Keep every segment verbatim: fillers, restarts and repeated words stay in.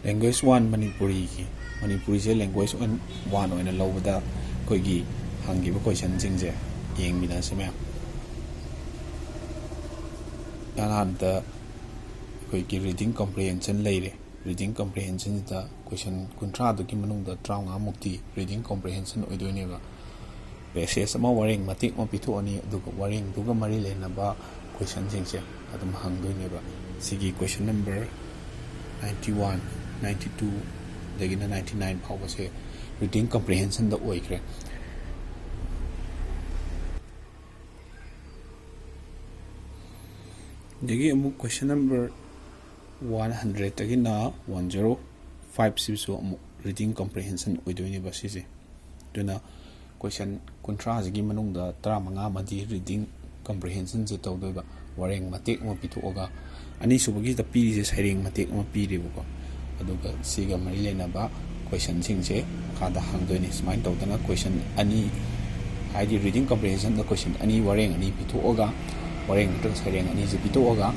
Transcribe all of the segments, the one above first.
Language one ꯃꯅꯤꯄꯨꯔꯤꯒꯤ, ꯃꯅꯤꯄꯨꯔꯤꯁꯦ language one ꯑꯣꯏꯅ ꯂꯧꯕꯗ ꯑꯩꯈꯣꯏꯒꯤ ꯍꯪꯈꯤꯕ questionꯁꯤꯡꯁꯦ ꯌꯦꯡꯃꯤꯟꯅꯁꯤ ꯃꯌꯥꯝ꯫ ꯏꯍꯥꯟ ꯍꯥꯟꯕꯗ ꯑꯩꯈꯣꯏꯒꯤ reading comprehension ꯂꯩꯔꯦ꯫ Reading comprehensionꯁꯤꯗ question ꯀꯨꯟꯊ꯭ꯔꯥꯗꯨꯒꯤ ꯃꯅꯨꯡꯗ ꯇꯔꯥꯃꯉꯥꯃꯨꯛꯇꯤ reading comprehension ꯑꯣꯏꯗꯣꯏꯅꯦꯕ꯫ Passage ꯑꯃ, ꯋꯥꯔꯦꯡ ꯃꯇꯦꯛ ꯑꯃ ꯄꯤꯊꯣꯛꯑꯅꯤ, ꯑꯗꯨꯒ ꯋꯥꯔꯦꯡꯗꯨꯒ ꯃꯔꯤ ꯂꯩꯅꯕ questionꯁꯤꯡꯁꯦ ꯑꯗꯨꯝ ꯍꯪꯗꯣꯏꯅꯦꯕ꯫ ꯁꯤꯒꯤ question number ninety one, ninety two, ꯑꯗꯒꯤꯅ ninety nine ꯐꯥꯎꯕꯁꯦ reading comprehensionꯗ ꯑꯣꯏꯈ꯭ꯔꯦ꯫ ꯑꯗꯒꯤ ꯑꯃꯨꯛ question number one hundredꯇꯒꯤꯅ one zero five ꯁꯤꯁꯨ ꯑꯃꯨꯛ reading comprehension ꯑꯣꯏꯗꯣꯏꯅꯦꯕ ꯁꯤꯁꯦ꯫ ꯑꯗꯨꯅ question ꯀꯨꯟꯊ꯭ꯔꯥꯁꯤꯒꯤ ꯃꯅꯨꯡꯗ ꯇꯔꯥꯃꯉꯥ ꯑꯃꯗꯤ reading comprehensionꯁꯦ ꯇꯧꯗꯣꯏꯕ, ꯋꯥꯔꯦꯡ ꯃꯇꯦꯛ ꯑꯃ ꯄꯤꯊꯣꯛꯑꯒ꯫ ꯑꯅꯤꯁꯨꯕꯒꯤꯁꯤꯗ ꯄꯤꯔꯤꯁꯦ ꯁꯩꯔꯦꯡ ꯃꯇꯦꯛ ꯑꯃ ꯄꯤꯔꯦꯕꯀꯣ꯫ ꯑꯗꯨꯒ ꯁꯤꯒ ꯃꯔꯤ ꯂꯩꯅꯕ questionꯁꯤꯡꯁꯦ ꯃꯈꯥꯗ ꯍꯪꯗꯣꯏꯅꯤ꯫ ꯁꯨꯃꯥꯏꯅ ꯇꯧꯗꯅ question ꯑꯅꯤ, ꯍꯥꯏꯗꯤ reading comprehensionꯗ question ꯑꯅꯤ, ꯋꯥꯔꯦꯡ ꯑꯅꯤ ꯄꯤꯊꯣꯛꯑꯒ, ꯋꯥꯔꯦꯡ ꯅꯠꯇ꯭ꯔꯒ ꯁꯩꯔꯦꯡ ꯑꯅꯤꯁꯦ ꯄꯤꯊꯣꯛꯑꯒ,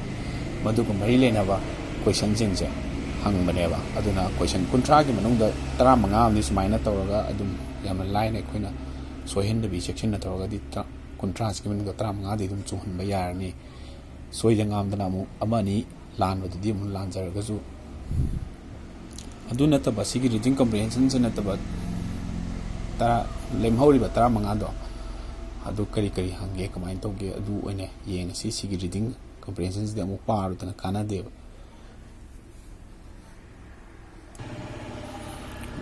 ꯃꯗꯨꯒ ꯃꯔꯤ ꯂꯩꯅꯕ questionꯁꯤꯡꯁꯦ ꯍꯪꯕꯅꯦꯕ꯫ ꯑꯗꯨꯅ question ꯀꯨꯟꯊ꯭ꯔꯥꯒꯤ ꯃꯅꯨꯡꯗ ꯇꯔꯥꯃꯉꯥ ꯑꯃꯗꯤ ꯁꯨꯃꯥꯏꯅ ꯇꯧꯔꯒ ꯑꯗꯨꯝ ꯌꯥꯝꯅ ꯂꯥꯏꯅ ꯑꯩꯈꯣꯏꯅ ꯁꯣꯏꯍꯟꯗꯕꯤ ꯆꯦꯛꯁꯤꯟꯅ ꯇꯧꯔꯒꯗꯤ ꯇ-, ꯀꯨꯟꯊ꯭ꯔꯥꯁꯤꯒꯤ ꯃꯅꯨꯡꯗ ꯇꯔꯥꯃꯉꯥꯗꯤ ꯑꯗꯨꯝ ꯆꯨꯝꯍꯟꯕ ꯌꯥꯔꯅꯤ꯫ ꯁꯣꯏꯗ ꯉꯥꯝꯗꯅ ꯑꯃꯨꯛ ꯑꯃ ꯑꯅꯤ ꯂꯥꯟꯕꯗꯨꯗꯤ ꯑꯃꯨꯛ ꯂꯥꯟꯖꯔꯒꯁꯨ, ꯑꯗꯨ ꯅꯠꯇꯕ, ꯁꯤꯒꯤ reading comprehensionꯁꯦ ꯅꯠꯇꯕ ꯇꯔꯥ, ꯂꯦꯝꯍꯧꯔꯤꯕ ꯇꯔꯥꯃꯉꯥꯗꯣ, ꯑꯗꯨ ꯀꯔꯤ ꯀꯔꯤ ꯍꯪꯒꯦ, ꯀꯃꯥꯏꯅ ꯇꯧꯒꯦ, ꯑꯗꯨ ꯑꯣꯏꯅ ꯌꯦꯡꯉꯁꯤ꯫ ꯁꯤꯒꯤ reading comprehensionꯁꯤꯗꯤ ꯑꯃꯨꯛ ꯄꯥꯔꯨꯗꯅ ꯀꯥꯟꯅꯗꯦꯕ꯫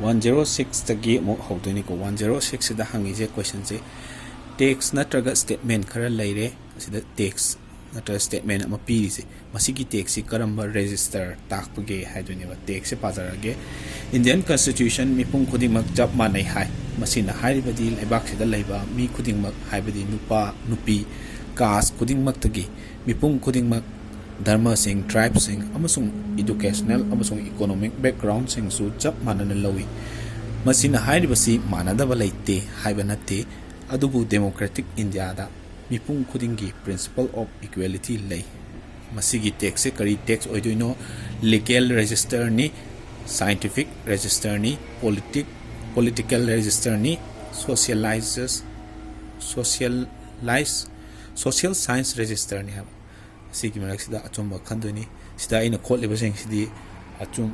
One zero sixꯇꯒꯤ ꯑꯃꯨꯛ ꯍꯧꯗꯣꯏꯅꯤꯀꯣ꯫ One zero sixꯁꯤꯗ ꯍꯪꯉꯤꯁꯦ questionꯁꯦ, text ꯅꯠꯇ꯭ꯔꯒ statement ꯈꯔ ꯂꯩꯔꯦ꯫ ꯑꯁꯤꯗ text ꯅꯠꯇ꯭ꯔꯒ statement ꯑꯃ ꯄꯤꯔꯤꯁꯦ, ꯃꯁꯤꯒꯤ textꯁꯤ ꯀꯔꯝꯕ register ꯇꯥꯛꯄꯒꯦ ꯍꯥꯏꯗꯣꯏꯅꯦꯕ꯫ Textꯁꯦ ꯄꯥꯖꯔꯛꯑꯒꯦ꯫ Indian Constitution ꯃꯤꯄꯨꯝ ꯈꯨꯗꯤꯡꯃꯛ ꯆꯞ ꯃꯥꯟꯅꯩ ꯍꯥꯏ꯫ ꯃꯁꯤꯅ ꯍꯥꯏꯔꯤꯕꯗꯤ ꯂꯩꯕꯥꯛꯁꯤꯗ ꯂꯩꯕ ꯃꯤ ꯈꯨꯗꯤꯡꯃꯛ, ꯍꯥꯏꯕꯗꯤ ꯅꯨꯄꯥ, ꯅꯨꯄꯤ, caste ꯈꯨꯗꯤꯡꯃꯛꯇꯒꯤ ꯃꯤꯄꯨꯝ ꯈꯨꯗꯤꯡꯃꯛ ꯙꯔꯃꯁꯤꯡ, tribeꯁꯤꯡ ꯑꯃꯁꯨꯡ educational ꯑꯃꯁꯨꯡ economic backgroundꯁꯤꯡꯁꯨ ꯆꯞ ꯃꯥꯟꯅꯅ ꯂꯧꯏ꯫ ꯃꯁꯤꯅ ꯍꯥꯏꯔꯤꯕꯁꯤ ꯃꯥꯟꯅꯗꯕ ꯂꯩꯇꯦ ꯍꯥꯏꯕ ꯅꯠꯇꯦ, ꯑꯗꯨꯕꯨ democratic Indiaꯗ ꯃꯤꯄꯨꯝ ꯈꯨꯗꯤꯡꯒꯤ principle of equality ꯂꯩ꯫ ꯃꯁꯤꯒꯤ textꯁꯦ ꯀꯔꯤ text ꯑꯣꯏꯗꯣꯏꯅꯣ? Legal registerꯅꯤ꯫ Scientific registerꯅꯤ, politic political registerꯅꯤ, socializes socialize social science registerꯅꯤ ꯍꯥꯏꯕ꯫ ꯑꯁꯤꯒꯤ ꯃꯔꯛꯁꯤꯗ ꯑꯆꯨꯝꯕ ꯈꯟꯗꯣꯏꯅꯤ꯫ ꯁꯤꯗ ꯑꯩꯅ ꯈꯣꯠꯂꯤꯕꯁꯤꯡꯁꯤꯗꯤ ꯑꯆꯨꯝ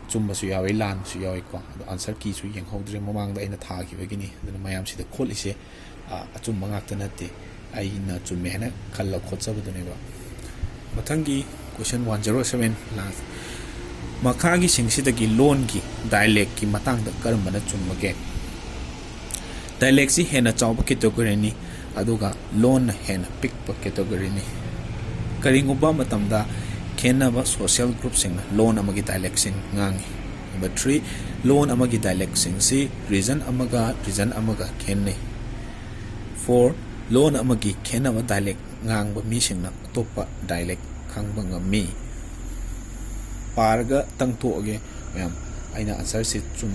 ꯑꯆꯨꯝꯕꯁꯨ ꯌꯥꯎꯏ, ꯂꯥꯟꯕꯁꯨ ꯌꯥꯎꯏꯀꯣ꯫ ꯑꯗꯣ answer keyꯁꯨ ꯌꯦꯡꯍꯧꯗ꯭ꯔꯦ, ꯃꯃꯥꯡꯗ ꯑꯩꯅ ꯊꯥꯈꯤꯕꯒꯤꯅꯤ꯫ ꯑꯗꯨꯅ ꯃꯌꯥꯝꯁꯤꯗ ꯈꯣꯠꯂꯤꯁꯦ ꯑ, ꯑꯆꯨꯝꯕ ꯉꯥꯛꯇ ꯅꯠꯇꯦ, ꯑꯩꯅ ꯆꯨꯝꯃꯦ ꯍꯥꯏꯅ ꯈꯜꯂ ꯈꯣꯠꯆꯕꯗꯨꯅꯦꯕ꯫ ꯃꯊꯪꯒꯤ question one zero seven last, ꯃꯈꯥꯒꯤꯁꯤꯡꯁꯤꯗꯒꯤ ꯂꯣꯟꯒꯤ dialectꯀꯤ ꯃꯇꯥꯡꯗ ꯀꯔꯝꯕꯅ ꯆꯨꯝꯕꯒꯦ? Dialectꯁꯤ ꯍꯦꯟꯅ ꯆꯥꯎꯕ categoryꯅꯤ, ꯑꯗꯨꯒ ꯂꯣꯟꯅ ꯍꯦꯟꯅ ꯄꯤꯛꯄ categoryꯅꯤ꯫ ꯀꯔꯤꯒꯨꯝꯕ ꯃꯇꯝꯗ ꯈꯦꯟꯅꯕ social groupꯁꯤꯡꯅ ꯂꯣꯟ ꯑꯃꯒꯤ dialectꯁꯤꯡ ꯉꯥꯡꯉꯤ꯫ Number three, ꯂꯣꯟ ꯑꯃꯒꯤ dialectꯁꯤꯡꯁꯤ region ꯑꯃꯒ region ꯑꯃꯒ ꯈꯦꯟꯅꯩ꯫ Four, ꯂꯣꯟ ꯑꯃꯒꯤ ꯈꯦꯟꯅꯕ dialect ꯉꯥꯡꯕ ꯃꯤꯁꯤꯡꯅ ꯑꯇꯣꯞꯄ dialect ꯈꯪꯕ ꯉꯝꯃꯤ꯫ ꯄꯥꯔꯒ ꯇꯪꯊꯣꯛꯑꯒꯦ ꯃꯌꯥꯝ꯫ ꯑꯩꯅ answerꯁꯤ ꯆꯨꯝ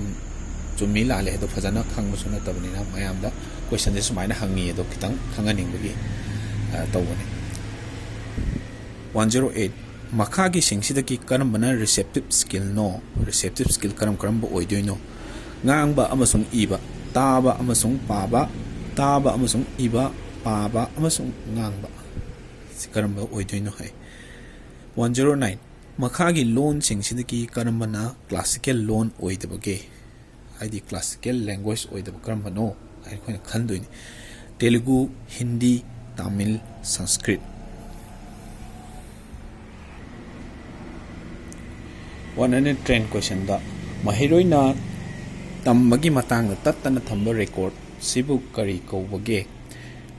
ꯆꯨꯝꯃꯤ ꯂꯥꯜꯂꯤ ꯍꯥꯏꯗꯣ ꯐꯖꯅ ꯈꯪꯕꯁꯨ ꯅꯠꯇꯕꯅꯤꯅ ꯃꯌꯥꯝꯗ questionꯁꯦ ꯁꯨꯃꯥꯏꯅ ꯍꯪꯉꯤ ꯑꯗꯣ ꯈꯤꯇꯪ ꯈꯪꯍꯟꯅꯤꯡꯕꯒꯤ ꯑ, ꯇꯧꯕꯅꯤ꯫ One zero eight, ꯃꯈꯥꯒꯤꯁꯤꯡꯁꯤꯗꯒꯤ ꯀꯔꯝꯕꯅ receptive skillꯅꯣ? Receptive skill ꯀꯔꯝ ꯀꯔꯝꯕ ꯑꯣꯏꯗꯣꯏꯅꯣ? ꯉꯥꯡꯕ ꯑꯃꯁꯨꯡ ꯏꯕ, ꯇꯥꯕ ꯑꯃꯁꯨꯡ ꯄꯥꯕ, ꯇꯥꯕ ꯑꯃꯁꯨꯡ ꯏꯕ, ꯄꯥꯕ ꯑꯃꯁꯨꯡ ꯉꯥꯡꯕ꯫ ꯁꯤ ꯀꯔꯝꯕ ꯑꯣꯏꯗꯣꯏꯅꯣ ꯍꯥꯏ꯫ One zero nine, ꯃꯈꯥꯒꯤ ꯂꯣꯟꯁꯤꯡꯁꯤꯗꯒꯤ ꯀꯔꯝꯕꯅ classical ꯂꯣꯟ ꯑꯣꯏꯗꯕꯒꯦ? ꯍꯥꯏꯗꯤ classical language ꯑꯣꯏꯗꯕ ꯀꯔꯝꯕꯅꯣ ꯍꯥꯏꯅ ꯑꯩꯈꯣꯏꯅ ꯈꯟꯗꯣꯏꯅꯤ꯫ Telugu, Hindi, Tamil, Sanskrit꯫ One hundred ten questionꯗ ꯃꯍꯩꯔꯣꯏꯅ ꯇꯝꯕꯒꯤ ꯃꯇꯥꯡꯗ ꯇꯠꯇꯅ ꯊꯝꯕ record ꯁꯤꯕꯨ ꯀꯔꯤ ꯀꯧꯕꯒꯦ?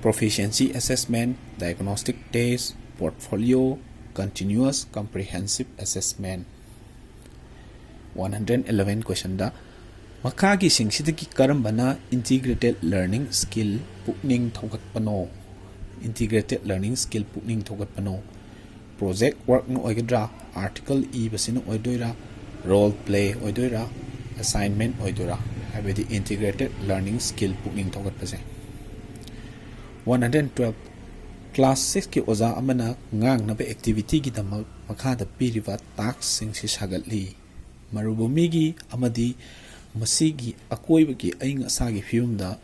Proficiency assessment, diagnostic test, portfolio, continuous comprehensive assessment꯫ One hundred eleven questionꯗ ꯃꯈꯥꯒꯤꯁꯤꯡꯁꯤꯗꯒꯤ ꯀꯔꯝꯕꯅ integrated learning skill ꯄꯨꯛꯅꯤꯡ ꯊꯧꯒꯠꯄꯅꯣ? Integrated learning skill ꯄꯨꯛꯅꯤꯡ ꯊꯧꯒꯠꯄꯅꯣ? Project workꯅ ꯑꯣꯏꯒꯗ꯭ꯔꯥ? Article ꯏꯕꯁꯤꯅ ꯑꯣꯏꯗꯣꯏꯔꯥ? Role play ꯑꯣꯏꯗꯣꯏꯔꯥ? Assignment ꯑꯣꯏꯗꯣꯏꯔꯥ? ꯍꯥꯏꯕꯗꯤ integrated learning skill ꯄꯨꯛꯅꯤꯡ ꯊꯧꯒꯠꯄꯁꯦ꯫ One hundred twelve, class sixꯀꯤ ꯑꯣꯖꯥ ꯑꯃꯅ ꯉꯥꯡꯅꯕ activityꯒꯤꯗꯃꯛ ꯃꯈꯥꯗ ꯄꯤꯔꯤꯕ taskꯁꯤꯡꯁꯤ ꯁꯥꯒꯠꯂꯤ꯫ ꯃꯔꯨꯚꯨꯃꯤꯒꯤ ꯑꯃꯗꯤ ꯃꯁꯤꯒꯤ ꯑꯀꯣꯏꯕꯒꯤ ꯑꯏꯪ ꯑꯁꯥꯒꯤ ꯐꯤꯕꯝꯗ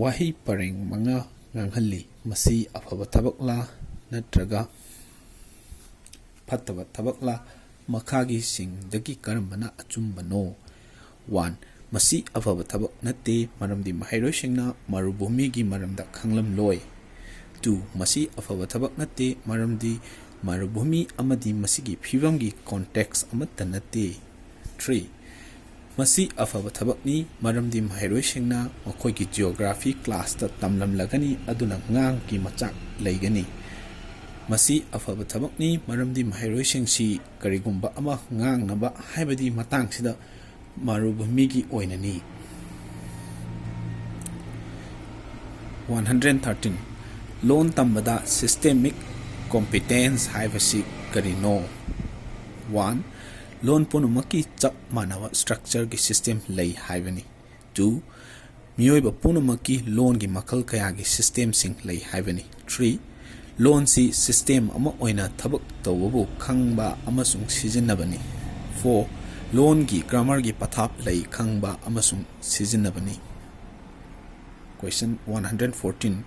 ꯋꯥꯍꯩ ꯄꯔꯦꯡ ꯃꯉꯥ ꯉꯥꯡꯍꯜꯂꯤ꯫ ꯃꯁꯤ ꯑꯐꯕ ꯊꯕꯛꯂꯥ ꯅꯠꯇ꯭ꯔꯒ ꯐꯠꯇꯕ ꯊꯕꯛꯂꯥ? ꯃꯈꯥꯒꯤꯁꯤꯡꯗꯒꯤ ꯀꯔꯝꯕꯅ ꯑꯆꯨꯝꯕꯅꯣ? ꯋꯥꯟ, ꯃꯁꯤ ꯑꯐꯕ ꯊꯕꯛ ꯅꯠꯇꯦ, ꯃꯔꯝꯗꯤ ꯃꯍꯩꯔꯣꯏꯁꯤꯡꯅ ꯃꯔꯨꯚꯨꯃꯤꯒꯤ ꯃꯔꯝꯗ ꯈꯪꯂꯝꯂꯣꯏ꯫ ꯇꯨ, ꯃꯁꯤ ꯑꯐꯕ ꯊꯕꯛ ꯅꯠꯇꯦ, ꯃꯔꯝꯗꯤ ꯃꯔꯨꯚꯨꯃꯤ ꯑꯃꯗꯤ ꯃꯁꯤꯒꯤ ꯐꯤꯕꯝꯒꯤ ꯀꯣꯟꯇꯦꯛꯁ ꯑꯃꯠꯇ ꯅꯠꯇꯦ꯫ ꯊ꯭ꯔꯤ, ꯃꯁꯤ ꯑꯐꯕ ꯊꯕꯛꯅꯤ, ꯃꯔꯝꯗꯤ ꯃꯍꯩꯔꯣꯏꯁꯤꯡꯅ ꯃꯈꯣꯏꯒꯤ ꯖꯤꯑꯣꯒ꯭ꯔꯥꯐꯤ ꯀ꯭ꯂꯥꯁꯇ ꯇꯝꯂꯝꯂꯒꯅꯤ, ꯑꯗꯨꯅ ꯉꯥꯒꯤ ꯃꯆꯥꯛ ꯂꯩꯒꯅꯤ꯫ ꯃꯁꯤ ꯑꯐꯕ ꯊꯕꯛꯅꯤ, ꯃꯔꯝꯗꯤ ꯃꯍꯩꯔꯣꯏꯁꯤꯡꯁꯤ ꯀꯔꯤꯒꯨꯝꯕ ꯑꯃ ꯉꯥꯡꯅꯕ ꯍꯥꯏꯕꯗꯤ ꯃꯇꯥꯡꯁꯤꯗ ꯃꯔꯨꯚꯨꯃꯤꯒꯤ ꯑꯣꯏꯅꯅꯤ꯫ ꯋꯥꯟ ꯍꯟꯗ꯭ꯔꯦꯠ ꯊꯥꯔꯇꯤꯟ, ꯂꯣꯟ ꯇꯝꯕꯗ systemic competence ꯍꯥꯏꯕꯁꯤ ꯀꯔꯤꯅꯣ? ꯋꯥꯟ, ꯂꯣꯟ ꯄꯨꯝꯅꯃꯛꯀꯤ ꯆꯞ ꯃꯥꯟꯅꯕ ꯁ꯭ꯇ꯭ꯔꯛꯆꯔꯒꯤ ꯁꯤꯁꯇꯦꯝ ꯂꯩ ꯍꯥꯏꯕꯅꯤ꯫ ꯇꯨ, ꯃꯤꯑꯣꯏꯕ ꯄꯨꯝꯅꯃꯛꯀꯤ ꯂꯣꯟꯒꯤ ꯃꯈꯜ ꯀꯌꯥꯒꯤ ꯁꯤꯁꯇꯦꯝꯁꯤꯡ ꯂꯩ ꯍꯥꯏꯕꯅꯤ꯫ ꯊ꯭ꯔꯤ, ꯂꯣꯟꯁꯤ ꯁꯤꯁꯇꯦꯝ ꯑꯃ ꯑꯣꯏꯅ ꯊꯕꯛ ꯇꯧꯕꯕꯨ ꯈꯪꯕ ꯑꯃꯁꯨꯡ ꯁꯤꯖꯤꯟꯅꯕꯅꯤ꯫ ꯐꯣꯔ, ꯂꯣꯟꯒꯤ ꯒ꯭ꯔꯥꯃꯔꯒꯤ ꯄꯊꯥꯞ ꯂꯩ ꯈꯪꯕ ꯑꯃꯁꯨꯡ ꯁꯤꯖꯤꯟꯅꯕꯅꯤ꯫ Question one hundred fourteen,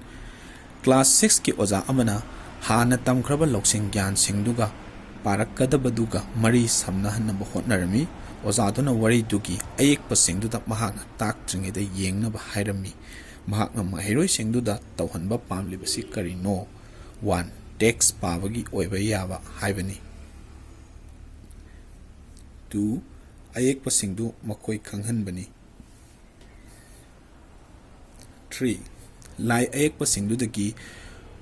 class sixꯀꯤ ꯑꯣꯖꯥ ꯑꯃꯅ ꯍꯥꯟꯅ ꯇꯝꯈ꯭ꯔꯕ ꯂꯧꯁꯤꯡ ꯒ꯭ꯌꯥꯟꯁꯤꯡꯗꯨꯒ ꯄꯥꯔꯛꯀꯗꯕꯗꯨꯒ ꯃꯔꯤ ꯁꯝꯅꯍꯟꯅꯕ ꯍꯣꯠꯅꯔꯝꯃꯤ꯫ ꯑꯣꯖꯥꯗꯨꯅ ꯋꯥꯔꯤꯗꯨꯒꯤ ꯑꯌꯦꯛꯄꯁꯤꯡꯗꯨꯗ ꯃꯍꯥꯛꯅ ꯇꯥꯛꯇ꯭ꯔꯤꯉꯩꯗ ꯌꯦꯡꯅꯕ ꯍꯥꯏꯔꯝꯃꯤ꯫ ꯃꯍꯥꯛꯅ ꯃꯍꯩꯔꯣꯏꯁꯤꯡꯗꯨꯗ ꯇꯧꯍꯟꯕ ꯄꯥꯝꯂꯤꯕꯁꯤ ꯀꯔꯤꯅꯣ? ꯋꯥꯟ, ꯇꯦꯛꯁ ꯄꯥꯕꯒꯤ ꯑꯣꯏꯕ ꯌꯥꯕ ꯍꯥꯏꯕꯅꯤ꯫ ꯇꯨ, ꯑꯌꯦꯛꯄꯁꯤꯡꯗꯨ ꯃꯈꯣꯏ ꯈꯪꯍꯟꯕꯅꯤ꯫ ꯊ꯭ꯔꯤ, ꯂꯥꯏ ꯑꯌꯦꯛꯄꯁꯤꯡꯗꯨꯗꯒꯤ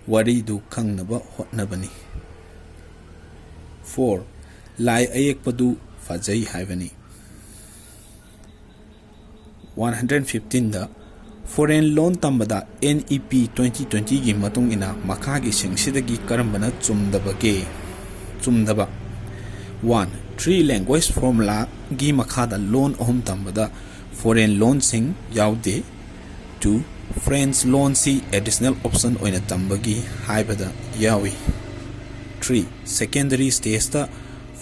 ꯋꯥꯔꯤꯗꯨ ꯈꯪꯅꯕ ꯍꯣꯠꯅꯕꯅꯤ꯫ ꯐꯣꯔ, ꯂꯥꯏ ꯑꯌꯦꯛꯄꯗꯨ ꯐꯖꯩ ꯍꯥꯏꯕꯅꯤ꯫ ꯋꯥꯟ ꯍꯟꯗ꯭ꯔꯦꯠ ꯐꯤꯐꯇꯤꯟꯗ, ꯐꯣꯔꯦꯟ ꯂꯣꯟ ꯇꯝꯕꯗ NEP twenty twentyꯒꯤ ꯃꯇꯨꯡ ꯏꯟꯅ ꯃꯈꯥꯒꯤꯁꯤꯡꯁꯤꯗꯒꯤ ꯀꯔꯝꯕꯅ ꯆꯨꯝꯗꯕꯒꯦ? ꯆꯨꯝꯗꯕ꯫ ꯋꯥꯟ, three language formulaꯒꯤ ꯃꯈꯥꯗ ꯂꯣꯟ ꯑꯍꯨꯝ ꯇꯝꯕꯗ ꯐꯣꯔꯦꯟ ꯂꯣꯟꯁꯤꯡ ꯌꯥꯎꯗꯦ꯫ ꯇꯨ, ꯐ꯭ꯔꯦꯟꯁ ꯂꯣꯟꯁꯤ additional option ꯑꯣꯏꯅ ꯇꯝꯕꯒꯤ ꯍꯥꯏꯕꯗ ꯌꯥꯎꯏ꯫ Three, secondary stageꯇ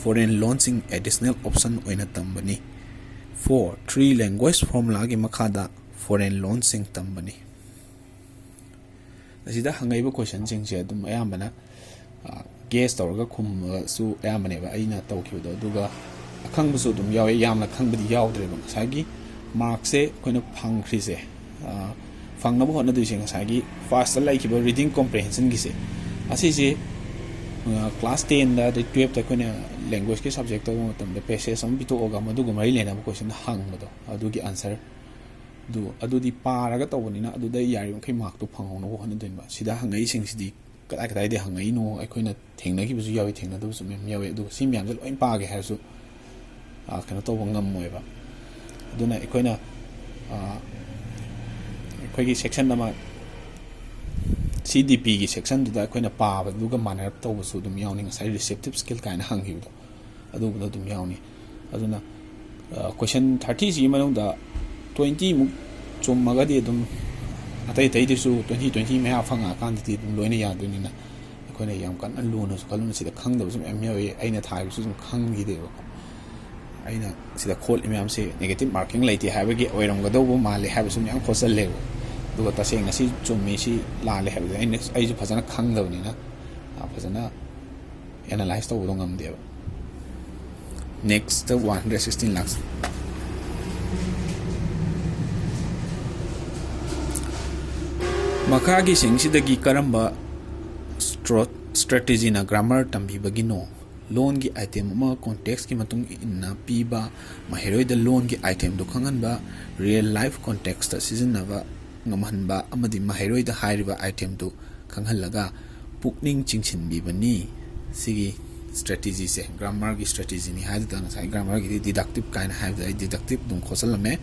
foreign loanꯁꯤꯡ additional option ꯑꯣꯏꯅ ꯇꯝꯕꯅꯤ꯫ Four, three language formulaꯒꯤ ꯃꯈꯥꯗ foreign loanꯁꯤꯡ ꯇꯝꯕꯅꯤ꯫ ꯑꯁꯤꯗ ꯍꯪꯉꯛꯏꯕ questionꯁꯤꯡꯁꯦ ꯑꯗꯨꯝ ꯑꯌꯥꯝꯕꯅ guess ꯇꯧꯔꯒ ꯈꯨꯝꯕꯁꯨ ꯑꯌꯥꯝꯕꯅꯦꯕ ꯑꯩꯅ ꯇꯧꯈꯤꯕꯗꯣ, ꯑꯗꯨꯒ ꯑꯈꯪꯕꯁꯨ ꯑꯗꯨꯝ ꯌꯥꯎꯋꯦ, ꯌꯥꯝꯅ ꯈꯪꯕꯗꯤ ꯌꯥꯎꯗ꯭ꯔꯦꯕ꯫ ꯉꯁꯥꯏꯒꯤ markꯁꯦ ꯑꯩꯈꯣꯏꯅ ꯐꯪꯈ꯭ꯔꯤꯁꯦ, ꯐꯪꯅꯕ ꯍꯣꯠꯅꯗꯣꯏꯁꯦ ꯉꯁꯥꯏꯒꯤ firstꯇ ꯂꯩꯈꯤꯕ reading comprehensionꯒꯤꯁꯦ, ꯑꯁꯤꯁꯦ class tenꯗ ꯑꯗꯩ twelfthꯇ ꯑꯩꯈꯣꯏꯅ languageꯀꯤ subject ꯇꯧꯕ ꯃꯇꯝꯗ passage ꯑꯃ ꯄꯤꯊꯣꯛꯑꯒ ꯃꯗꯨꯒ ꯃꯔꯤ ꯂꯩꯅꯕ question ꯍꯪꯕꯗꯣ, ꯑꯗꯨꯒꯤ answer ꯑꯗꯨ, ꯑꯗꯨꯗꯤ ꯄꯥꯔꯒ ꯇꯧꯕꯅꯤꯅ ꯑꯗꯨꯗ ꯌꯥꯔꯤꯕꯃꯈꯩ markꯇꯣ ꯐꯪꯍꯧꯅꯕ ꯍꯣꯠꯅꯗꯣꯏꯅꯦꯕ꯫ ꯁꯤꯗ ꯍꯪꯉꯛꯏꯁꯤꯡꯁꯤꯗꯤ ꯀꯗꯥꯏ ꯀꯗꯥꯏꯗꯒꯤ ꯍꯪꯉꯛꯏꯅꯣ, ꯑꯩꯈꯣꯏꯅ ꯊꯦꯡꯅꯈꯤꯕꯁꯨ ꯌꯥꯎꯏ, ꯊꯦꯡꯅꯗꯕꯁꯨ ꯃꯌꯥꯝ ꯌꯥꯎꯏ꯫ ꯑꯗꯨꯒ ꯁꯤ ꯃꯌꯥꯝꯁꯦ ꯂꯣꯏ ꯄꯥꯒꯦ ꯍꯥꯏꯔꯁꯨ, ꯑ, ꯀꯩꯅꯣ ꯇꯧꯕ ꯉꯝꯃꯣꯏꯕ꯫ ꯑꯗꯨꯅ ꯑꯩꯈꯣꯏꯅ, ꯑ, ꯑꯩꯈꯣꯏꯒꯤ section ꯑꯃ, CDPꯒꯤ sectionꯗꯨꯗ ꯑꯩꯈꯣꯏꯅ ꯄꯥꯕꯗꯨꯒ ꯃꯥꯟꯅꯔꯞ ꯇꯧꯕꯁꯨ ꯑꯗꯨꯝ ꯌꯥꯎꯅꯤ, ꯉꯁꯥꯏ receptive skill ꯀꯥꯏꯅ ꯍꯪꯈꯤꯕꯗꯣ꯫ ꯑꯗꯨꯒꯨꯝꯕꯗꯣ ꯑꯗꯨꯝ ꯌꯥꯎꯅꯤ꯫ ꯑꯗꯨꯅ, ꯑ, question thirtyꯁꯤꯒꯤ ꯃꯅꯨꯡꯗ twentyꯃꯨꯛ ꯆꯨꯝꯃꯒꯗꯤ ꯑꯗꯨꯝ ꯑꯇꯩ ꯑꯇꯩꯗꯨꯁꯨ twenty, twenty ꯃꯌꯥ ꯐꯪꯉꯛꯑꯀꯥꯟꯗꯗꯤ ꯑꯗꯨꯝ ꯂꯣꯏꯅ ꯌꯥꯗꯣꯏꯅꯤꯅ, ꯑꯩꯈꯣꯏꯅ ꯌꯥꯝ ꯀꯟꯅ ꯂꯨꯅꯁꯨ ꯈꯜꯂꯨꯅꯨ꯫ ꯁꯤꯗ ꯈꯪꯗꯕꯁꯨ ꯃꯌꯥꯝ ꯌꯥꯎꯏ, ꯑꯩꯅ ꯊꯥꯈꯤꯕꯁꯨ ꯑꯗꯨꯝ ꯈꯪꯈꯤꯗꯦꯕꯀꯣ꯫ ꯑꯩꯅ ꯁꯤꯗ ꯈꯣꯠꯂꯤ ꯃꯌꯥꯝꯁꯦ negative marking ꯂꯩꯇꯦ ꯍꯥꯏꯕꯒꯤ ꯑꯣꯏꯔꯝꯒꯗꯧꯕ ꯃꯥꯜꯂꯦ ꯍꯥꯏꯕꯁꯨ ꯃꯌꯥꯝ ꯈꯣꯠꯆꯜꯂꯦꯕ꯫ ꯑꯗꯨꯒ ꯇꯁꯦꯡꯅ ꯁꯤ ꯆꯨꯝꯃꯤ, ꯁꯤ ꯂꯥꯜꯂꯦ ꯍꯥꯏꯕꯗꯤ ꯑꯩꯅ, ꯑꯩꯁꯨ ꯐꯖꯅ ꯈꯪꯗꯕꯅꯤꯅ, ꯑ, ꯐꯖꯅ analyze ꯇꯧꯕꯗꯣ ꯉꯝꯗꯦꯕ꯫ Next one hundred sixteen ꯂꯥꯛꯁꯤ꯫ ꯃꯈꯥꯒꯤꯁꯤꯡꯁꯤꯗꯒꯤ ꯀꯔꯝꯕ stro-, strategyꯅ grammar ꯇꯝꯕꯤꯕꯒꯤꯅꯣ? ꯂꯣꯟꯒꯤ item ꯑꯃ contextꯀꯤ ꯃꯇꯨꯡ ꯏꯟꯅ ꯄꯤꯕ, ꯃꯍꯩꯔꯣꯏꯗ ꯂꯣꯟꯒꯤ itemꯗꯨ ꯈꯪꯍꯟꯕ, real life contextꯇ ꯁꯤꯖꯤꯟꯅꯕ ꯉꯝꯍꯟꯕ ꯑꯃꯗꯤ ꯃꯍꯩꯔꯣꯏꯗ ꯍꯥꯏꯔꯤꯕ itemꯗꯨ ꯈꯪꯍꯜꯂꯒ ꯄꯨꯛꯅꯤꯡ ꯆꯤꯡꯁꯤꯟꯕꯤꯕꯅꯤ꯫ ꯁꯤꯒꯤ strategyꯁꯦ, grammarꯒꯤ strategyꯅꯤ ꯍꯥꯏꯗꯨꯗ ꯉꯁꯥꯏ grammarꯒꯤꯗꯤ deductive ꯀꯥꯏꯅ ꯍꯥꯏꯕꯗ ꯑꯩ deductive ꯑꯗꯨꯝ ꯈꯣꯠꯆꯜꯂꯝꯃꯦ꯫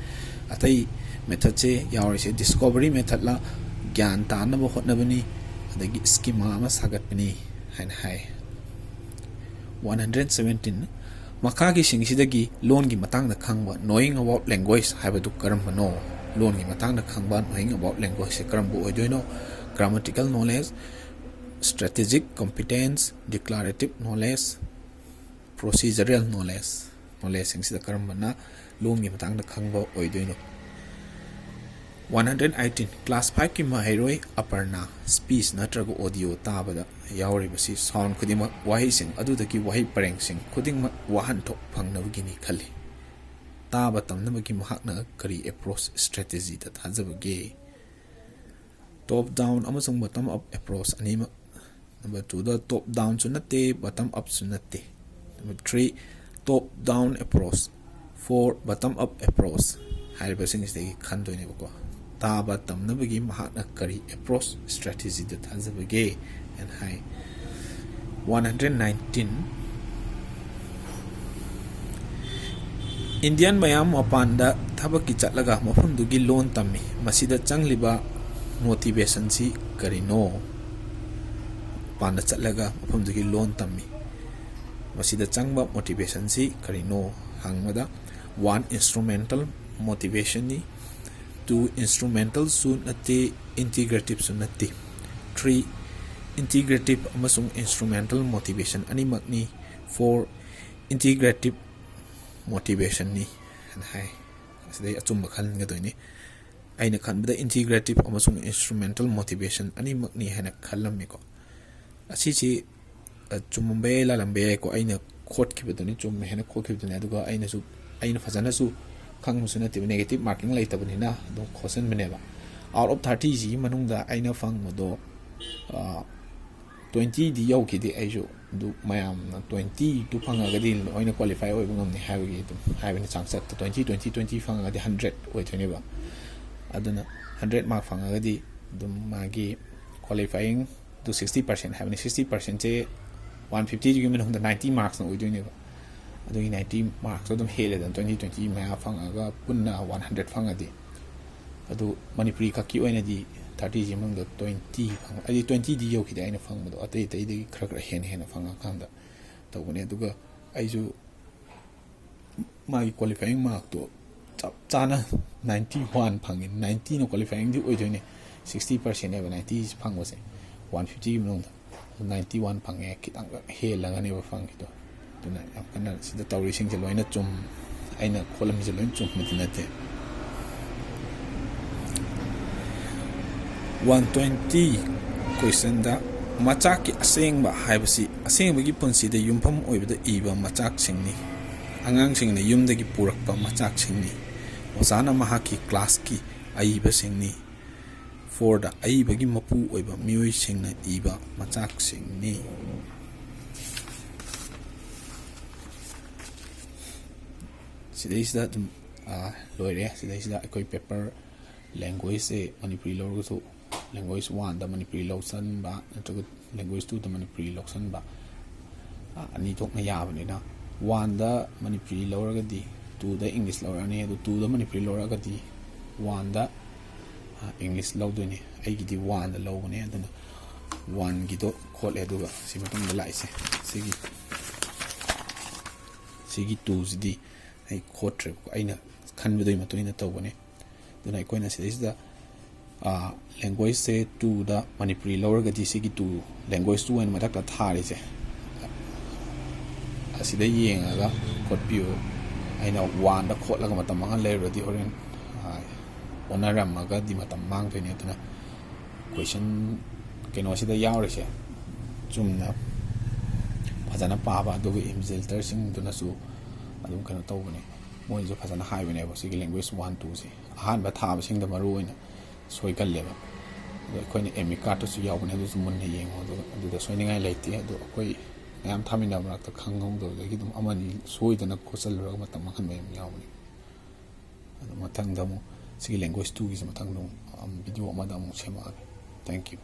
ꯑꯇꯩ methodꯁꯦ ꯌꯥꯎꯔꯤꯁꯦ discovery methodꯂ, ꯒ꯭ꯌꯥꯟ ꯇꯥꯅꯕ ꯍꯣꯠꯅꯕꯅꯤ, ꯑꯗꯒꯤ schema ꯑꯃ ꯁꯥꯒꯠꯄꯅꯤ ꯍꯥꯏꯅ ꯍꯥꯏ꯫ One hundred seventeen, ꯃꯈꯥꯒꯤꯁꯤꯡꯁꯤꯗꯒꯤ ꯂꯣꯟꯒꯤ ꯃꯇꯥꯡꯗ ꯈꯪꯕ, knowing about language ꯍꯥꯏꯕꯗꯨ ꯀꯔꯝꯕꯅꯣ? ꯂꯣꯟꯒꯤ ꯃꯇꯥꯡꯗ ꯈꯪꯕ, knowing about languageꯁꯦ ꯀꯔꯝꯕ ꯑꯣꯏꯗꯣꯏꯅꯣ? Grammatical knowledge, strategic competence, declarative knowledge, Procedural knowledge, knowledgeꯁꯤꯡꯁꯤꯗ ꯀꯔꯝꯕꯅ ꯂꯣꯟꯒꯤ ꯃꯇꯥꯡꯗ ꯈꯪꯕ ꯑꯣꯏꯗꯣꯏꯅꯣ? One hundred eighteen, class fiveꯀꯤ ꯃꯍꯩꯔꯣꯏ ꯑꯄꯔꯅꯥ speech ꯅꯠꯇ꯭ꯔꯒ audio ꯇꯥꯕꯗ ꯌꯥꯎꯔꯤꯕꯁꯤ sound ꯈꯨꯗꯤꯡꯃꯛ ꯋꯥꯍꯩꯁꯤꯡ ꯑꯗꯨꯗꯒꯤ ꯋꯥꯍꯩ ꯄꯔꯦꯡꯁꯤꯡ ꯈꯨꯗꯤꯡꯃꯛ ꯋꯥꯍꯟꯊꯣꯛ ꯐꯪꯅꯕꯒꯤꯅꯤ ꯈꯜꯂꯤ꯫ ꯇꯥꯕ ꯇꯝꯅꯕꯒꯤ ꯃꯍꯥꯛꯅ ꯀꯔꯤ approach strategy ꯗ ꯊꯥꯖꯕꯒꯦ? Top down ꯑꯃꯁꯨꯡ bottom up approach ꯑꯅꯤꯃꯛ꯫ Number twoꯗ top downꯁꯨ ꯅꯠꯇꯦ, bottom upꯁꯨ ꯅꯠꯇꯦ꯫ Number three, top down approach, four, bottom up approach ꯍꯥꯏꯔꯤꯕꯁꯤꯡꯁꯤꯗꯒꯤ ꯈꯟꯗꯣꯏꯅꯦꯕꯀꯣ꯫ ꯇꯥꯕ ꯇꯝꯅꯕꯒꯤ ꯃꯍꯥꯛꯅ ꯀꯔꯤ approach strategy the ꯊꯥꯖꯕꯒꯦ? And high. One hundred nineteen, Indian ꯃꯌꯥꯝ ꯃꯄꯥꯟꯗ ꯊꯕꯛꯀꯤ ꯆꯠꯂꯒ ꯃꯐꯝꯗꯨꯒꯤ ꯂꯣꯟ ꯇꯝꯃꯤ꯫ ꯃꯁꯤꯗ ꯆꯪꯂꯤꯕ motivationꯁꯤ ꯀꯔꯤꯅꯣ? ꯃꯄꯥꯟꯗ ꯆꯠꯂꯒ ꯃꯐꯝꯗꯨꯒꯤ ꯂꯣꯟ ꯇꯝꯃꯤ꯫ ꯃꯁꯤꯗ ꯆꯪꯕ motivationꯁꯤ ꯀꯔꯤꯅꯣ ꯍꯪꯕꯗ, one, instrumental motivationꯅꯤ꯫ Two, instrumentalꯁꯨ ꯅꯠꯇꯦ, integrativeꯁꯨ ꯅꯠꯇꯦ꯫ Three, integrative ꯑꯃꯁꯨꯡ instrumental motivation ꯑꯅꯤꯃꯛꯅꯤ꯫ Four, integrative motivationꯅꯤ ꯍꯥꯏꯅ ꯍꯥꯏ꯫ ꯑꯁꯤꯗꯩ ꯑꯆꯨꯝꯕ ꯈꯟꯒꯗꯣꯏꯅꯤ꯫ ꯑꯩꯅ ꯈꯟꯕꯗ integrative ꯑꯃꯁꯨꯡ instrumental motivation ꯑꯅꯤꯃꯛꯅꯤ ꯍꯥꯏꯅ ꯈꯜꯂꯝꯃꯤꯀꯣ꯫ ꯑꯁꯤꯁꯤ, ꯑ, ꯆꯨꯝꯃꯝꯕ ꯌꯥꯏ, ꯂꯥꯜꯂꯝꯕ ꯌꯥꯏꯀꯣ꯫ ꯑꯩꯅ ꯈꯣꯠꯈꯤꯕꯗꯨꯅꯤ, ꯆꯨꯝꯃꯦ ꯍꯥꯏꯅ ꯈꯣꯠꯈꯤꯕꯗꯨꯅꯤ꯫ ꯑꯗꯨꯒ ꯑꯩꯅꯁꯨ, ꯑꯩꯅ ꯐꯖꯅꯁꯨ ꯈꯪꯕꯁꯨ ꯅꯠꯇꯦꯕ, negative marking ꯂꯩꯇꯕꯅꯤꯅ ꯑꯗꯨꯝ ꯈꯣꯠꯆꯟꯕꯅꯦꯕ꯫ Out of thirtyꯁꯤꯒꯤ ꯃꯅꯨꯡꯗ ꯑꯩꯅ ꯐꯪꯕꯗꯣ, ꯑ, twentyꯗꯤ ꯌꯧꯈꯤꯗꯦ ꯑꯩꯁꯨ꯫ ꯑꯗꯨ ꯃꯌꯥꯝꯅ twentyꯗꯨ ꯐꯪꯉꯒꯗꯤ ꯂꯣꯏꯅ qualify ꯑꯣꯏꯕ ꯉꯝꯅꯤ ꯍꯥꯏꯕꯒꯤ ꯑꯗꯨꯝ ꯍꯥꯏꯕꯅꯤ ꯆꯥꯡꯆꯠꯇ꯫ Twenty, twenty, twenty ꯐꯪꯉꯒꯗꯤ hundred ꯑꯣꯏꯗꯣꯏꯅꯦꯕ꯫ ꯑꯗꯨꯅ hundred mark ꯐꯪꯉꯒꯗꯤ ꯑꯗꯨꯝ ꯃꯥꯒꯤ qualifying to sixty percent ꯍꯥꯏꯕꯅꯤ꯫ Sixty percentꯁꯦ one fiftyꯗꯨꯒꯤ ꯃꯅꯨꯡꯗ ninety marksꯅ ꯑꯣꯏꯗꯣꯏꯅꯦꯕ꯫ ꯑꯗꯨꯒꯤ ninety marksꯇꯣ ꯑꯗꯨꯝ ꯍꯦꯜꯂꯦꯗꯅ, twenty, twenty ꯃꯌꯥ ꯐꯪꯉꯒ ꯄꯨꯟꯅ one hundred ꯐꯪꯉꯗꯤ꯫ ꯑꯗꯨ ꯃꯅꯤꯄꯨꯔꯤ ꯈꯛꯀꯤ ꯑꯣꯏꯅꯗꯤ thirtyꯁꯤ ꯃꯅꯨꯡꯗ twenty ꯐꯪ-, ꯍꯥꯏꯗꯤ twentyꯗꯤ ꯌꯧꯈꯤꯗꯦ ꯑꯩꯅ ꯐꯪꯕꯗꯣ, ꯑꯇꯩ ꯑꯇꯩꯗꯒꯤ ꯈꯔ ꯈꯔ ꯍꯦꯟꯅ ꯍꯦꯟꯅ ꯐꯪꯉꯀꯥꯟꯗ ꯇꯧꯕꯅꯦ꯫ ꯑꯗꯨꯒ ꯑꯩꯁꯨ ꯃꯥꯒꯤ qualifying markꯇꯣ ꯆꯞ ꯆꯥꯅ ninety one ꯐꯪꯉꯤ꯫ Ninety ꯅ qualifyingꯗꯤ ꯑꯣꯏꯗꯣꯏꯅꯦ, sixty percentꯅꯦꯕ ninety ꯐꯪꯕꯁꯦ, one fiftyꯒꯤ ꯃꯅꯨꯡꯗ꯫ Ninety one ꯐꯪꯉꯦ, ꯈꯤꯇꯪ ꯍꯦꯜꯂꯒꯅꯦꯕ ꯐꯪꯈꯤꯗꯣ꯫ ꯑꯗꯨꯅ ꯌꯥꯝ ꯀꯟꯅ ꯁꯤꯗ ꯇꯧꯔꯤꯁꯤꯡꯁꯦ ꯂꯣꯏꯅ ꯆꯨꯝ, ꯑꯩꯅ ꯈꯣꯠꯂꯝꯃꯤꯁꯦ ꯂꯣꯏꯅ ꯆꯨꯝꯕꯗꯤ ꯅꯠꯇꯦ꯫ ꯋꯥꯟ ꯇ꯭ꯋꯦꯟꯇꯤ ꯀꯣꯏꯁꯟꯗ, ꯃꯆꯥꯛꯀꯤ ꯑꯁꯦꯡꯕ ꯍꯥꯏꯕꯁꯤ ꯑꯁꯦꯡꯕꯒꯤ ꯄꯨꯟꯁꯤꯗ ꯌꯨꯝꯐꯝ ꯑꯣꯏꯕꯗ ꯏꯕ ꯃꯆꯥꯛꯁꯤꯡꯅꯤ꯫ ꯑꯉꯥꯡꯁꯤꯡꯅ ꯌꯨꯝꯗꯒꯤ ꯄꯨꯔꯛꯄ ꯃꯆꯥꯛꯁꯤꯡꯅꯤ꯫ ꯑꯣꯖꯥꯅ ꯃꯍꯥꯛꯀꯤ ꯀ꯭ꯂꯥꯁꯀꯤ ꯑꯏꯕꯁꯤꯡꯅꯤ꯫ ꯐꯣꯔꯗ, ꯑꯏꯕꯒꯤ ꯃꯄꯨ ꯑꯣꯏꯕ ꯃꯤꯑꯣꯏꯁꯤꯡꯅ ꯏꯕ ꯃꯆꯥꯛꯁꯤꯡꯅꯤ꯫ ꯁꯤꯗꯩꯁꯤꯗ ꯑꯗꯨꯝ, ꯑꯥ, ꯂꯣꯏꯔꯦ꯫ ꯁꯤꯗꯩꯁꯤꯗ ꯑꯩꯈꯣꯏ ꯄꯦꯄꯔ ꯂꯦꯡꯒ꯭ꯋꯦꯖꯁꯦ ꯃꯅꯤꯄꯨꯔꯤ ꯂꯧꯔꯒꯁꯨ, ꯂꯦꯡꯒ꯭ꯋꯦꯖ ꯋꯥꯟꯗ ꯃꯅꯤꯄꯨꯔꯤ ꯂꯧꯁꯟꯕ ꯅꯠꯇ꯭ꯔꯒ ꯂꯦꯡꯒ꯭ꯋꯦꯖ ꯇꯨꯗ ꯃꯅꯤꯄꯨꯔꯤ ꯂꯧꯁꯟꯕ, ꯑꯥ, ꯑꯅꯤ ꯊꯣꯛꯅ ꯌꯥꯕꯅꯤꯅ, ꯋꯥꯟꯗ ꯃꯅꯤꯄꯨꯔꯤ ꯂꯧꯔꯒꯗꯤ ꯇꯨꯗ ꯏꯪꯂꯤꯁ ꯂꯧꯔꯛꯑꯅꯤ, ꯑꯗꯨ ꯇꯨꯗ ꯃꯅꯤꯄꯨꯔꯤ ꯂꯧꯔꯛꯑꯒꯗꯤ ꯋꯥꯟꯗ, ꯑꯥ, ꯏꯪꯂꯤꯁ ꯂꯧꯗꯣꯏꯅꯤ꯫ ꯑꯩꯒꯤꯗꯤ ꯋꯥꯟꯗ ꯂꯧꯕꯅꯦ, ꯑꯗꯨꯅ ꯋꯥꯟꯒꯤꯗꯣ ꯈꯣꯠꯂꯦ꯫ ꯑꯗꯨꯒ ꯁꯤ ꯃꯇꯨꯡꯗ ꯂꯥꯛꯏꯁꯦ, ꯁꯤꯒꯤ, ꯁꯤꯒꯤ ꯇꯨꯁꯤꯗꯤ ꯑꯩ ꯈꯣꯠꯇ꯭ꯔꯦꯕꯀꯣ, ꯑꯩꯅ ꯈꯟꯕꯗꯨꯒꯤ ꯃꯇꯨꯡ ꯏꯟꯅ ꯇꯧꯕꯅꯦ꯫ ꯑꯗꯨꯅ ꯑꯩꯈꯣꯏꯅ ꯁꯤꯗꯩꯁꯤꯗ, ꯑꯥ, ꯂꯦꯡꯒ꯭ꯋꯦꯖꯁꯦ ꯇꯨꯗ ꯃꯅꯤꯄꯨꯔꯤ ꯂꯧꯔꯒꯗꯤ ꯁꯤꯒꯤ ꯇꯨ, ꯂꯦꯡꯒ꯭ꯋꯦꯖ ꯇꯨ ꯍꯥꯏꯅ ꯃꯊꯛꯇ ꯊꯥꯔꯤꯁꯦ, ꯑꯁꯤꯗ ꯌꯦꯡꯉꯒ ꯈꯣꯠꯄꯤꯌꯨ꯫ ꯑꯩꯅ ꯋꯥꯟꯗ ꯈꯣꯠꯂꯒ ꯃꯇꯝ ꯃꯥꯡꯍꯟ ꯂꯩꯔꯨꯔꯗꯤ ꯍꯣꯔꯦꯟ, ꯑꯥ, ꯑꯣꯟꯅꯔꯝꯃꯒꯗꯤ ꯃꯇꯝ ꯃꯥꯡꯗꯣꯏꯅꯦ꯫ ꯑꯗꯨꯅ ꯀꯣꯏꯁꯟ ꯀꯩꯅꯣꯁꯤꯗ ꯌꯥꯎꯔꯤꯁꯦ ꯆꯨꯝꯅ ꯐꯖꯅ ꯄꯥꯕ, ꯑꯗꯨꯒ ꯏꯟꯚꯤꯖꯤꯂꯦꯇꯔꯁꯤꯡꯗꯨꯅꯁꯨ ꯑꯗꯨꯝ ꯀꯩꯅꯣ ꯇꯧꯕꯅꯦ, ꯃꯣꯏꯅꯁꯨ ꯐꯖꯅ ꯍꯥꯏꯕꯅꯦꯕ꯫ ꯁꯤꯒꯤ ꯂꯦꯡꯒ꯭ꯋꯦꯖ ꯋꯥꯟ ꯇꯨꯁꯦ ꯑꯍꯥꯟꯕ ꯊꯥꯕꯁꯤꯡꯗ ꯃꯔꯨ ꯑꯣꯏꯅ ꯁꯣꯏꯒꯜꯂꯦꯕ꯫ ꯑꯗꯣ ꯑꯩꯈꯣꯏꯅ ꯑꯦꯗꯃꯤꯠ ꯀꯥꯔꯠꯇꯁꯨ ꯌꯥꯎꯕꯅꯦ, ꯑꯗꯨꯁꯨ ꯃꯨꯟꯅ ꯌꯦꯡꯉꯣ꯫ ꯑꯗꯨꯒ ꯑꯗꯨꯗ ꯁꯣꯏꯅꯤꯡꯉꯥꯏ ꯂꯩꯇꯦ꯫ ꯑꯗꯣ ꯑꯩꯈꯣꯏ ꯃꯌꯥꯝ ꯊꯥꯃꯤꯟꯅꯕ ꯃꯔꯛꯇ ꯈꯪꯍꯧꯗꯕꯗꯒꯤ ꯑꯗꯨꯝ ꯑꯃꯅꯤ ꯁꯣꯏꯗꯅ ꯈꯣꯠꯆꯜꯂꯨꯔꯒ ꯃꯇꯝ ꯃꯥꯡꯍꯟꯕ ꯌꯥꯝ ꯌꯥꯎꯕꯅꯦ꯫ ꯑꯗꯣ ꯃꯊꯪꯗ ꯑꯃꯨꯛ ꯁꯤꯒꯤ ꯂꯦꯡꯒ꯭ꯋꯦꯖ ꯇꯨꯒꯤꯁꯦ ꯃꯊꯪꯗ ꯑꯃꯨꯛ, ꯑꯝ, ꯚꯤꯗꯤꯑꯣ ꯑꯃꯗ ꯑꯃꯨꯛ ꯁꯦꯝꯃꯛꯑꯒꯦ꯫ Thank you꯫